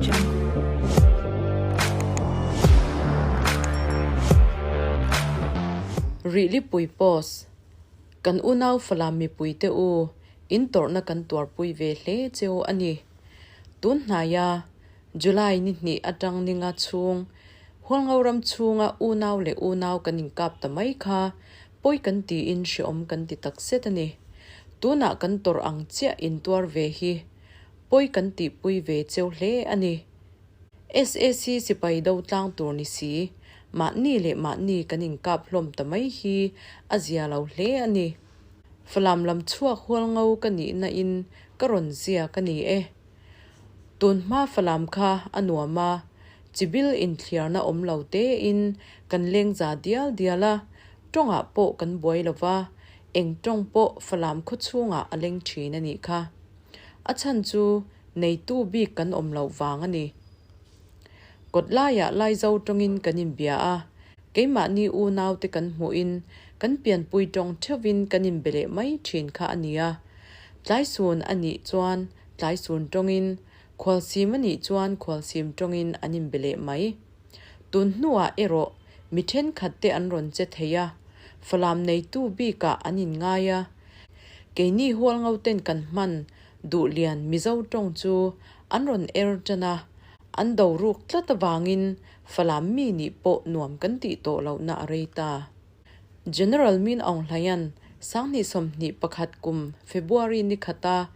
Jungle. Rihlipui Post, Kan unau Falam mipuite u, in tawrhna kan tuarpui ve hle cheu a ni. Tun hnaia July ni hnih atang ninga chhung Hualngo ram chhunga unau leh unau kan inkap ta mai kha pawi kan tiin hreawm kan ti takzet a ni. Tunah kan tawrh ang chiah intuar ve hi pawi kan tihpui ve cheu hle a ni. SAC sipai do tlang tur ni si, mahni leh mahni kan inkap hlawm ta mai hi a zia lo hle a ni. Falam lam chhuak hualngo ka nihna in ka rawn zia ka ni e. Tun hma Falam kha a nuam a, chibil inthliarna awm lo tein kan leng za dial dial a, tawngah pawh kan buai lo va, eng tawng pawh Falam khaw chhungah a leng thin a nih kha. A chhan chu neitu bik kan awm loh vang a ni. Kawt laiah Laizo tawngin kan inbia a, keimahni unaute kan hmuhin kan pianpui tawng theuhin kan inbe leh mai thin kha a ni a. Tlaisun a nih chuan Tlaisun tawngin, khualsim a nih chuan khualsim tawngin an inbe leh mai. Tun hnuah erawh mi thenkhat te an rawn che thei a, Falam neitu bikah an inngai a. Keini hualngo ten kan hman Duhlian Mizo tawng chu an rawn er tan a, an do ruk tlat avangin Falam mi nih pawh nuam kan tih tawh lohna a rei ta. General Min Aung Hlaing 2021 kum February ni khata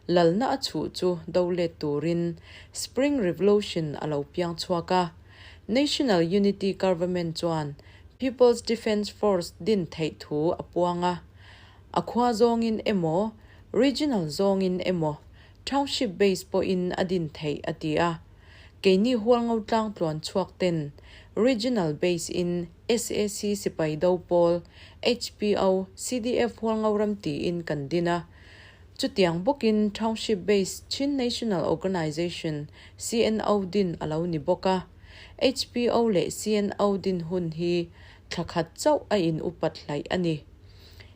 lalna a chhuh chu do let turin Spring Revolution a lo piang chhuak a. National Unity Government chuan People's Defence Force din theih thu a puang a. A khua zawngin emaw, regional zawngin emaw, township base pawhin a din theih a ti a. Keini Hualngo tlang tluan chhuak ten regional base in SAC sipai do pawl, HPO, CDF Hualngo ram tiin kan din a. Chutiang bawkin Township Based Chin National Organization, CNO, din a lo ni bawk a. HPO leh CNO din hun hi thla khat chauh a in upat hlaih a ni.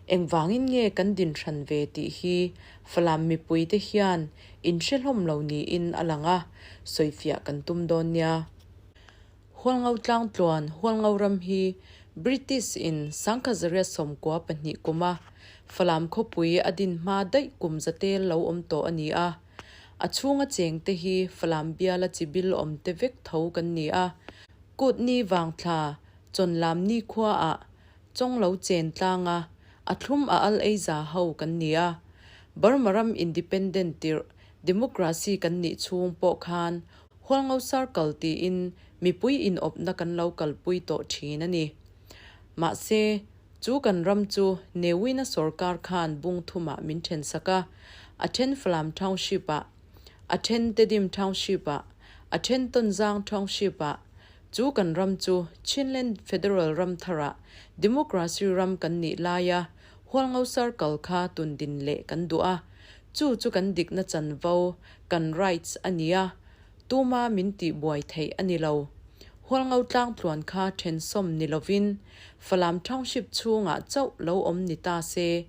Engvangin nge kan din hran ve tih hi Falam mipuite hian in hre hlawm lo niin a lang a, sawifiah kan tum dawn nia. Hualngo tlangtluan Hualngo ram hi British in Sangkhazaria 92 kuma Falam khawpui a din hma daih kum zatel lo awm tawh a ni a. A chhunga chengte hi Falam biala chibil awmte vek tho kan ni a. Kut ni vangthla Chawnlam nikhuaah Chawng lo chen tlanga a thlum a al ei za ho kan ni a. Burma ram independent tirh democracy kan nih chhung pawh khan Hualngo Circle tiin mipui inawpna kan lo kalpui tawh thin a ni. Mahse, chu kan ram chu Newina sorkar khan bung thumah min then sak a, a then Falam Township-ah, a then Tedim Township-ah, a then Tonzang Township-ah, chu kan ram chu Chinland Federal ram tharah democracy ram kan nih laia Hualngo Circle kha tundin leh kan duh a, chu chu kan dikna chanvo, kan rights a ni a, tuma min tih buai theih a ni lo. Hualngo tlang tluan kha thensawm ni lovin Falam Township chhungah chauh lo awm ni ta se,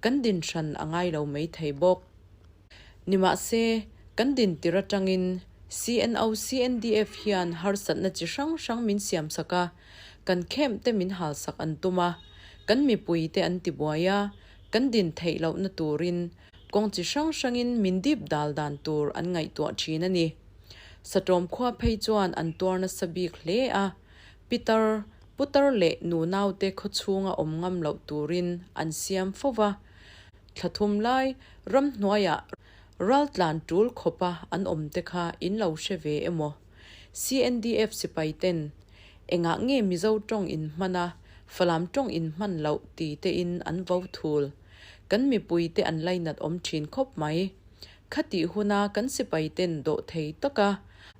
kan din hran a ngai lo mai thei bawk. Nimahse, kan din tir atangin CNO CNDF hian harsatna chi hrang hrang min siamsak a, kan camp te min halsak an tum a, kan mipui te an tibuai a, kan din theih lohna turin kawng chi hrang hrangin min dip dal dan tur an ngaihtuah thin a ni. Satawm khua phei chuan an tuar nasa bik hle a, pitar, putar leh nunaute khawchhunga awm ngam loh turin an siam fo va, Thla thum lai ramhnuaiah raltlan tul khawpa an awm te kha in lo hre ve emaw? CNDF sipai ten engah nge Mizo tawng in hman a, Falam tawng in hman loh ti te in an vo thul. Kan mipui te an lainat awm thin khawp mai. Khatih huna kan sipai ten dawh thei taka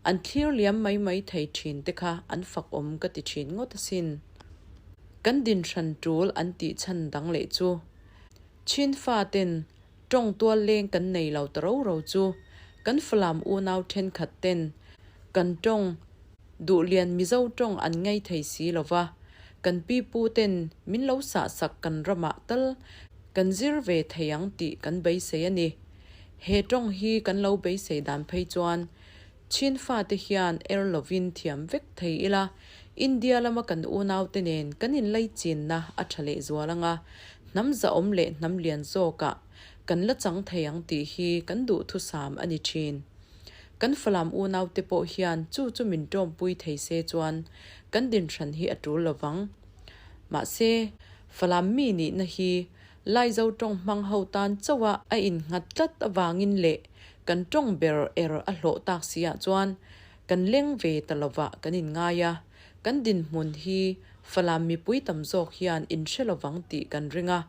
an thlir liam mai mai thei thin te kha an fak awm ka ti thin ngawt asin. Kan din hran tul an tih chhan dang leh chu. Chin fa ten tawng tual leng kan nei lo ta ro ro chu kan Falam unau thenkhat ten kan tawng Duhlian Mizo tawng an ngei thei si lo va, kan pi pu ten min lo sah sak kan ramah tal kan zir ve thei ang tih kan beisei a ni. He tawng hi kan lo beisei dan phei chuan. Chin fate hian er lovin thiam vek thei ila, India lama kan unaute nen kan inlaichinna a tha lehzual ang a, hnam zahawm leh hnam lian zawkah kan la chang thei ang tih hi kan duhthusam a ni thin. Kan Falam unaute pawh hian chu chu min tawmpui thei se chuan kan dinhran hi a tul lovang. Mahse, Falam mi nihna hi Laizo tawng hmang ho tan chauha a innghat tlat avangin leh kan tawng ber er a hlawh tak si ah chuan kan leng ve ta lovah kan inngai a, kan dinhmun hi Falam mipui tam zawk hian inhre lovang tih kan ring a,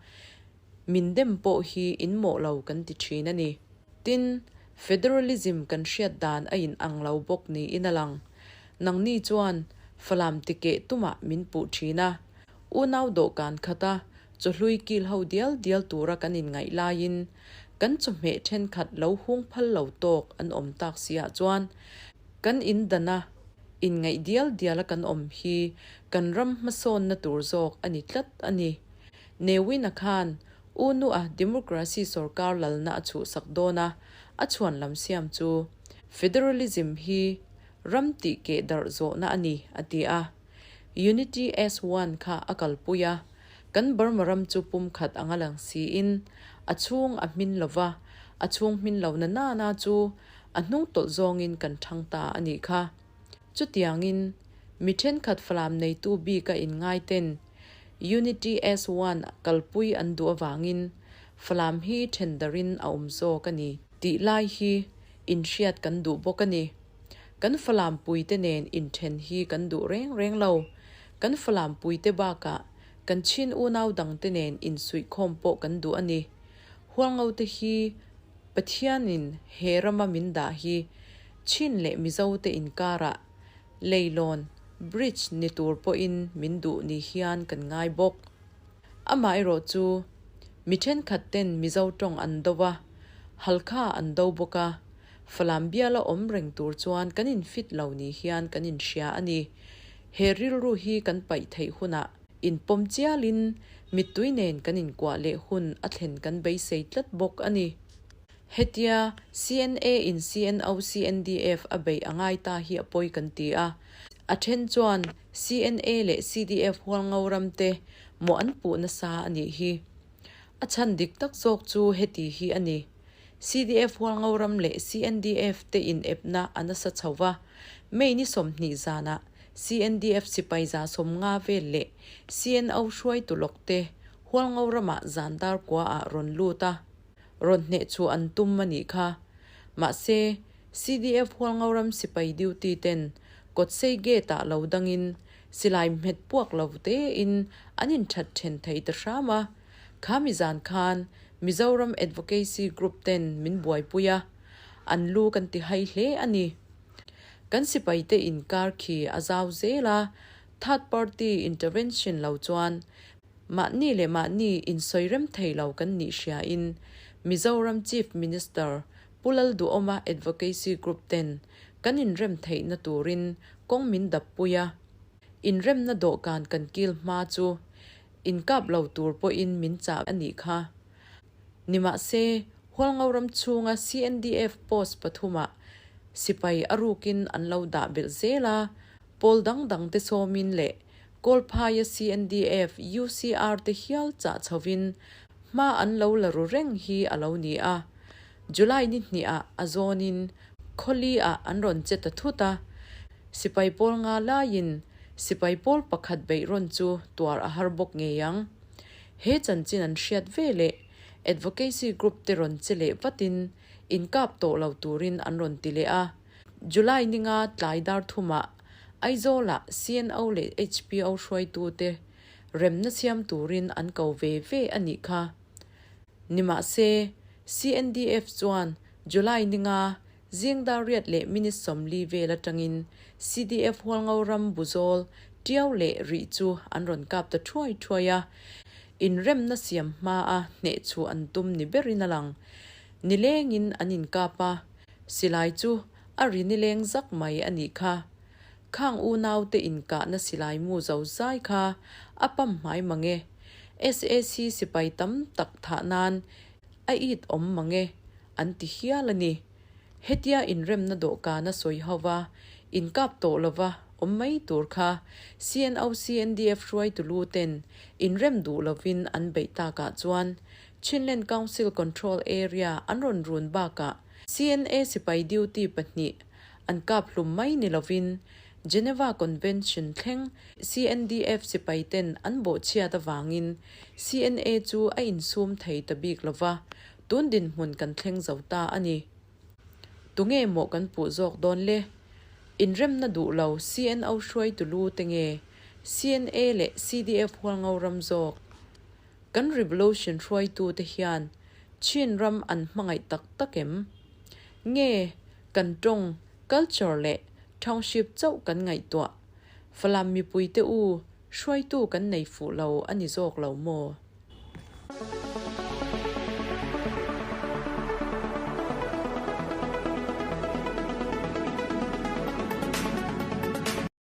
min dem pawh hi inmawh lo kan ti thin a ni. Tin, Federalism kan hriat dan a in ang lo bawk niin a lang. Nangni chuan Falam tikeh tumah min puh thin a, unau dawhkan khata chawhlui kil ho dial dial tura kan inngaih laiin kan chawhmeh thenkhat lo hung phal lo tawk an awm tak si ah chuan kan indana inngaih dial diala kan awm hi kan ram hmasawnna tur zawk a ni tlat a ni. Newin-a khan U-nu-a democracy sorkar lalna a chhuhsak dawn a, a chhuan lam siam chu Federalism hi ram tih keh darh zawhna a ni, a ti a. Unity as one kha a kalpui a, kan Burma ram chu pumkhat anga lang siin a chhung a hmin lo va, a chhung hmin lo na nana chu a hnung tawlh zawngin kan thang ta a nih kha. Chutiangin, mi thenkhat Falam neitu bika inngaiten Unity as One kalpui an duh avangin Falam hi then darin a awm zawk a ni tih lai hi inhriat kan duh bawk a ni. Kan Falam puite nen inthen hi kan duh reng reng lo. Kan Falam puite bakah kan Chin unau dangte nen insuihkhawm pawh kan duh a ni. Hualngote hi Pathianin he rama min dah hi Chin leh Mizote inkarah Leilawn, bridge, ni tur pawhin min duh ni hian kan ngai bawk. Amaherawh chu, mi thenkhat ten Mizo tawng an do a, Halkha an do bawk a, Falam biala awm reng tur chuan kan infit lo ni hian kan inhria a ni. He rilru hi kan paih theih hunah inpawm chialin mittui nen kan inkuah leh hun a thlen kan beisei tlat bawk a ni. Hetia CNA in CNO CNDF a beih a ngai ta hi a pawi kan ti a. A then chuan CNA leh CDF Hualngo ram te mawh an puh nasa a nih hi. A chhan dik tak zawk chu heti hi a ni. CDF Hualngo ram leh CNDF te in epna a nasa chho va. May ni 20 zanah CNDF sipai 150 vel leh CNO hruaitu lawk te Hualngo ramah zan dar kua ah rawn lut a. Rawn hneh chu an tum a nih kha. Mahse, CDF Hualngoram sipai duty ten Kawtsei gate ah lo dangin silai hmet puak lo tein an inthat then thei ta hram a. Kha mi zan khan Mizoram Advocacy Group ten min buaipui a, an lu kan ti hai hle a ni. Kan sipai te inkar khi a zau zel a, third party intervention lo chuan Mahni leh mahni insawi rem thei lo kan nih hriain Mizoram Chief Minister Pu Lalduhawma Advocacy Group ten kan inrem theihna turin kawng min dappui a, inremna dawhkan kan kil hma chu inkap lo tur pawhin min chah a nih kha. Nimahse, Hualngoram chhunga CNDF post pathumah sipai a rukin an lo dah belh zel a, pawl dang dangte sawmin leh Kawlphaia CNDF, UCR te hial chah chhovin hma an lo la ru reng hi a lo ni a. July ni hnihah a zawnin khawli ah an rawn che ta thut a. Sipai pawl nga laiin sipai pawl pakhat beih rawn chu tuar a har bawk ngei ang. He chanchin an hriat ve leh Advocacy Group te rawn che leh vatin inkap tawh lo turin an rawn ti leh a. July ni nga tlai dar thumah Aizawlah CNO leh HPO hruaitute remna siam turin an ko ve ve a nih kha. Nimahse, CNDF chuan July ni nga zing dar riat leh minute 40 vel atangin CDF Hualngo ram Buzawl, Tiau leh Rih chu an rawn kap ta thuai thuai a, inremna siam hmaa hneh chu an tum ni berin a lang. Nilengin an inkap a, Silai chu a ri nileng zak mai a nih kha. Khang unaute inkahna silai mu zo zai kha a pam hmai mang e. SAC sipai tam tak thah nan a it awm mang e an ti hial a ni. Hetia inremna dawhkana sawi hova inkap tawh lova awm mai tur kha CNO CNDF hruaitu lu ten inrem duh lovin an beih takah chuan Chinland Council Control Area an rawn run bakah CNA sipai duty pahnih an kap hlum mai ni lovin Geneva Convention thleng CNDF sipai ten an bawhchhiat avangin CNA chu a insum thei ta bik lova Tun dinhmun kan thleng zo ta a ni. Tunge maw kan puh zawk dawn le? Inremna duh lo CNO hruaitu lu te nge CNA leh CDF Hualngo ram zawk? Kan revolution hruaitu te hian Chin ram an hmangaih tak tak em? Nge kan tawng, culture leh township chauh kan ngaihtuah? Falam mipui te u, hruaitu kan nei fuh lo a ni zawk lo maw?